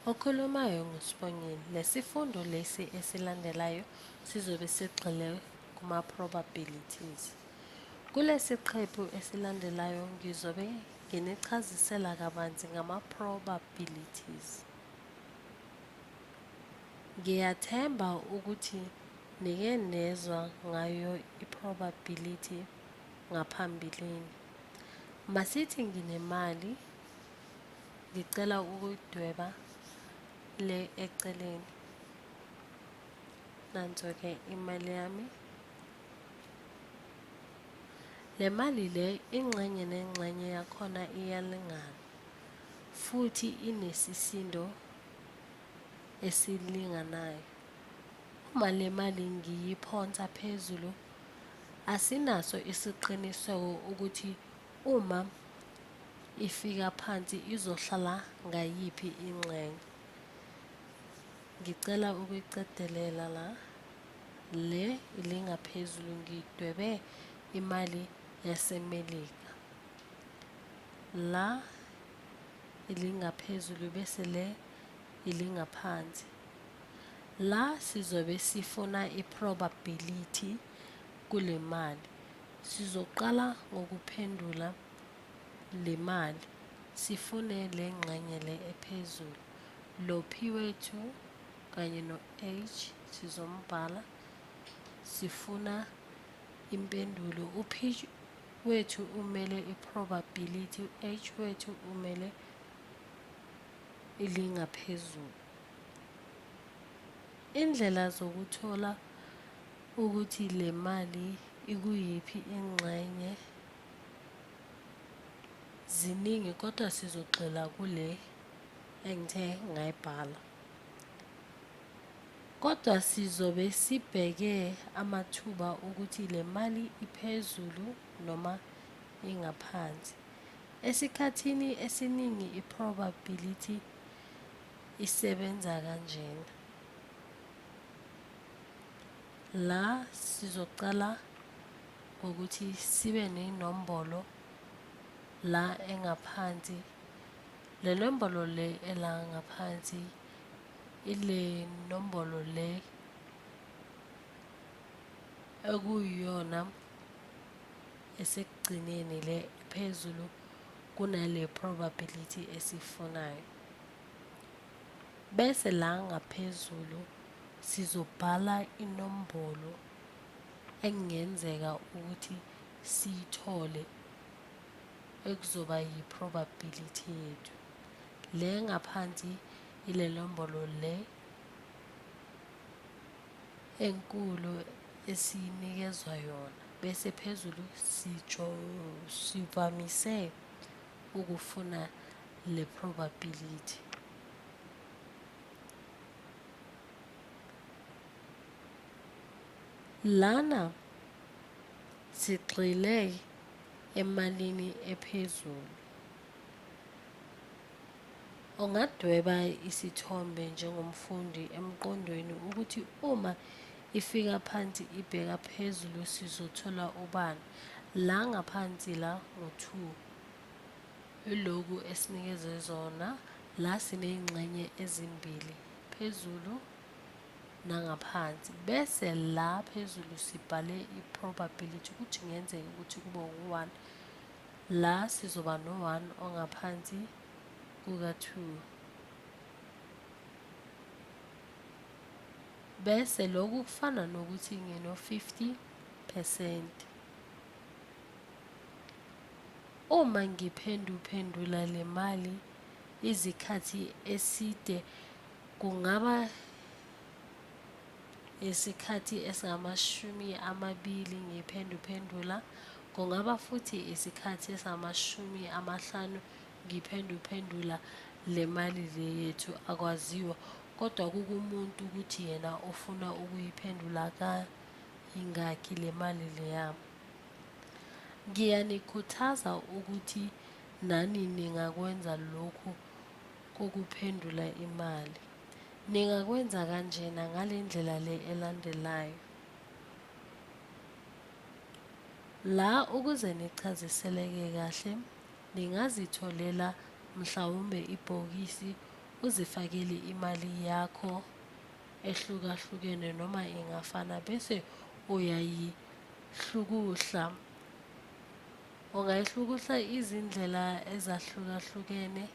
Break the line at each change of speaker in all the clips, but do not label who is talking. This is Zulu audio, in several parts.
Okhulumayo nguSibongile. Lesifundo lesi esilandelayo sizobe sigxile kuma-probabilities. Kulesi qephu esilandelayo ngizobe nginichazisela kabanzi ngama-probabilities. Ngiyathemba ukuthi nike nezwa ngayo i-probability ngaphambilini. Masithi nginemali ngicela ukuyidweba le eceleni. Nanso-ke imali yami. Le mali le ingxenye nengxenye yakhona iyalingana futhi inesisindo esilinganayo. Uma le mali ngiyiphonsa phezulu asinaso isiqiniseko ukuthi uma ifika phansi izohlala ngayiphi ingxenye. Ngicela ukuyiqedelela la. Le ilingaphezulu ngidwebe imali yaseMelika. La ilingaphezulu bese le ilingaphansi. La sizobe sifuna i-probability kule mali. Sizoqala ngokuphendula le mali sifune le ngxenye le ephezulu. Lo P wethu kanye no-H sizombhala sifuna impendulo. U-P wethu umele i-probability, u-H wethu umele ilingaphezulu. Indlela zokuthola ukuthi le mali ikuyiphi ingxenye ziningi kodwa sizogxila kule engithe ngayibhala. Kodwa sizobe sibheke amathuba ukuthi le mali iphezulu noma ingaphansi. Esikhathini esiningi i-probability isebenza kanjena. La sizocala ngokuthi sibe nenombolo la engaphansi. Le nombolo le ela ngaphansi ile nombolo le ekuyiyona esekugcineni le phezulu kunale probability esifunayo. Bese la ngaphezulu sizobhala inombolo ekungenzeka ukuthi siyithole ekuzoba yi-probability yethu. Le ngaphansi ile nombolo le enkulu esiyinikezwa yona bese phezulu sivamise ukufuna le probability. Lana sigxile emalini ephezulu. Ungadweba isithombe njengomfundi emqondweni ukuthi uma ifika phansi ibheka phezulu sizothola ubani. La ngaphansi la ngo-2 iloku esinikeze zona la siney'ngxenye ezimbili phezulu nangaphansi bese la phezulu sibhale i-probability ukuthi kungenzeka ukuthi kube u-1 la sizoba no-1 ongaphansi kuka-2 bese lokhu kufana nokuthi ngino-50%. Uma ngiphenduphendula le mali izikhathi eside kungaba isikhathi esingamashumi amabili ngiphenduphendula, kungaba futhi isikhathi esingamashumi amahlanu ngiphenduphendula le mali le yethu akwaziwa kodwa kukumuntu ukuthi yena ufuna ukuyiphendula kayingakhi le mali leya. Ngiyanikhuthaza ukuthi nani ningakwenza lokhu kokuphendula imali. Ningakwenza kanjena ngale ndlela le elandelayo. La ukuze nichaziseleke kahle ningazitholela mhlawumbe ibhokisi Uzifakele imali yakho ehlukahlukene noma ingafana bese uyayihlukuhla. Ungayihlukuhla izindlela ezahlukahlukene,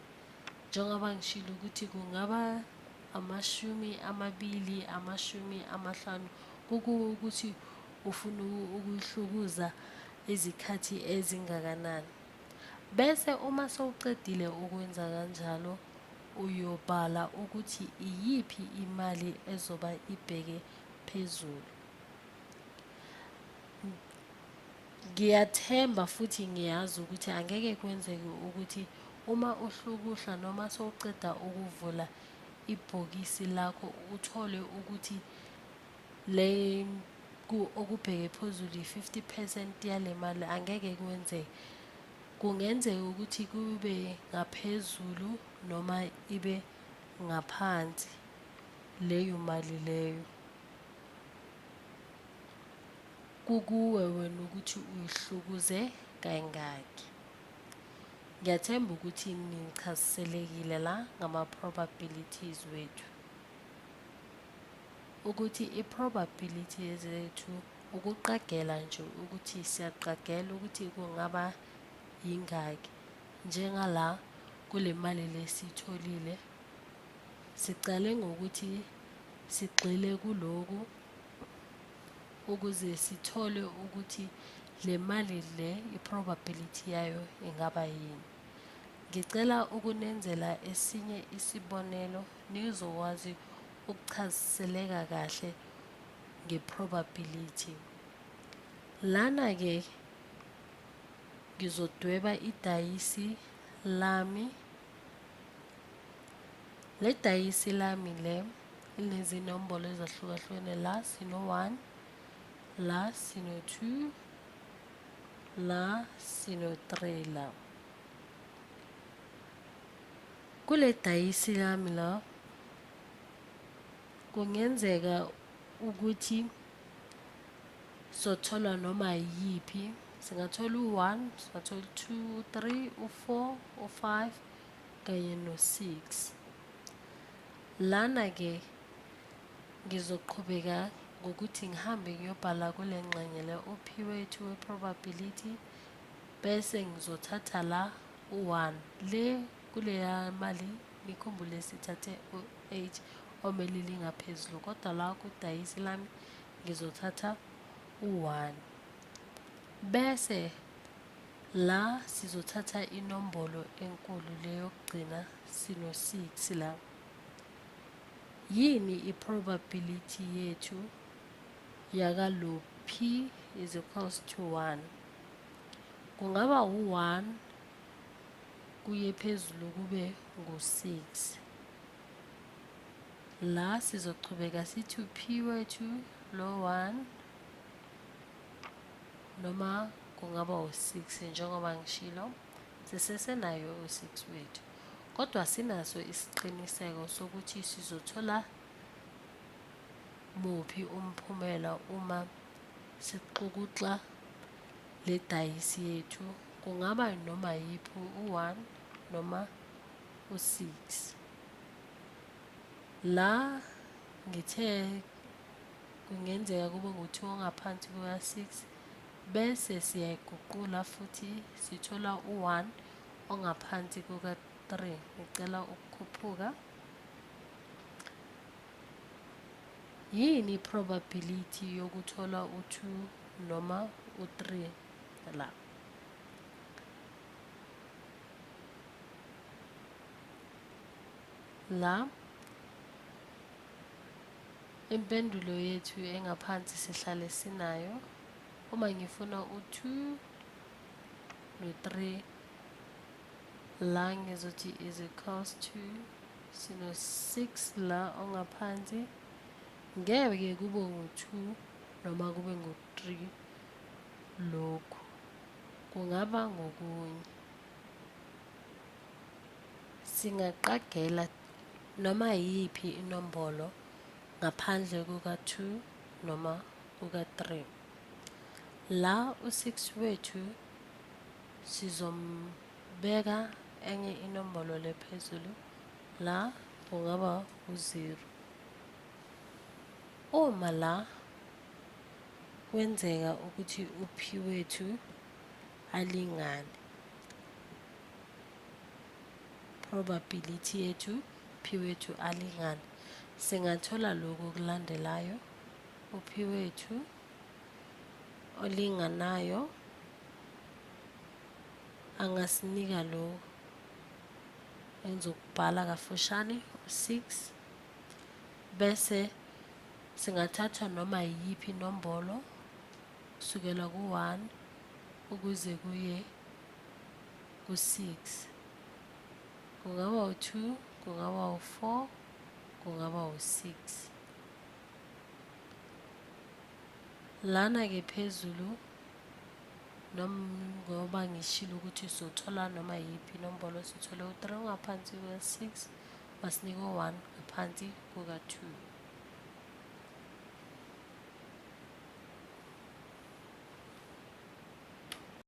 njengoba ngishilo ukuthi kungaba 20, 50, kukuwe ukuthi ufuna ukuyihlukuza izikhathi ezingakanani. Bese uma sewuqedile ukwenza kanjalo, uyobala ukuthi iyiphi imali ezoba ibheke phezulu. Ngiyathemba futhi ngiyazi ukuthi angeke kwenzeke ukuthi uma uhlukuhla noma sewuqeda ukuvula ibhokisi lakho uthole ukuthi le okubheke phezulu i-50% yale mali. Angeke kwenzeke. Kungenzeka ukuthi kube ngaphezulu noma ibe ngaphansi leyo mali leyo. Kukuwe wena ukuthi uyihlukuze kayingaki. Ngiyathemba ukuthi nichaziselekile la ngama-probabilities wethu, ukuthi i-probability zethu ukuqagela nje, ukuthi siyaqagela ukuthi kungaba yingaki. Njengala kule mali lesiyitholile, sicale ngokuthi sigxile kuloku ukuze sithole ukuthi le mali le i-probability yayo ingaba yini. Ngicela ukunenzela esinye isibonelo nizokwazi ukuchaziseleka kahle nge-probability. Lana-ke ngizodweba idayisi lami. Le dayisi lami le linezinombolo ezahlukahlukene. La sino-1, la sino-2, la sino-3. La kule dayisi lami la kungenzeka ukuthi sothola noma yiphi. Singathola u-1, singathola u-2, u-3, u-4, u-5 kanye no-6. Lana-ke ngizoqhubeka ngokuthi ngihambe ngiyobhala kule ngxenye le u-P wethu we-probability, bese ngizothatha la u-1 le kuleya mali. Nikhumbule sithathe u-8 omele lingaphezulu, kodwa la kudayisi lami ngizothatha u-1, bese la sizothatha inombolo enkulu le yokugcina, sino-6 la. Yini i-probability yethu yakalo P is equals to 1? Kungaba u-1 kuye phezulu kube ngu-6. La sizochubeka sithi P wethu lo 1 noma kungaba u-6. Njengoba ngishilo, sisesenayo u-6 wethu, kodwa sinaso isiqiniseko sokuthi sizothola muphi umphumela uma sixukuxa le dayisi yethu. Kungaba noma yiphi, u-1 noma u-6. La ngithe kungenzeka kube ngu-2 ongaphansi kuka-6, bese siyayiguqula futhi sithola u-1 ongaphansi kuka-3. Ngicela ukukhuphuka. Yini i-probability yokuthola u-2 noma u-3 la? La impendulo yethu engaphansi sihlale sinayo. Uma ngifuna u-2 no-3 la, ngizothi is equals to sino-6 la ongaphansi. Ngeke kube ngu-2 noma kube ngu-3, lokhu kungaba ngokunye. Singaqagela noma yiyiphi inombolo ngaphandle kuka-2 noma kuka-3. La u-6 wethu sizombeka enye inombolo le phezulu la. Kungaba u-0. Uma la kwenzeka ukuthi u-P wethu alingane, probability yethu P wethu alingane, singathola lokhu okulandelayo. U-P wethu olinganayo angasinika lo engizokubhala kafushane u-6, bese singathatha noma yiyiphi inombolo kusukela ku-1 ukuze kuye ku-6. Kungaba u-2, kungaba u-4, kungaba u-6. Lana-ke phezulu, ngoba ngishilo ukuthi sothola noma yiphi inombolo, sithole u-3 ngaphansi kuka-6, wasinika u-1 ngaphansi kuka-2.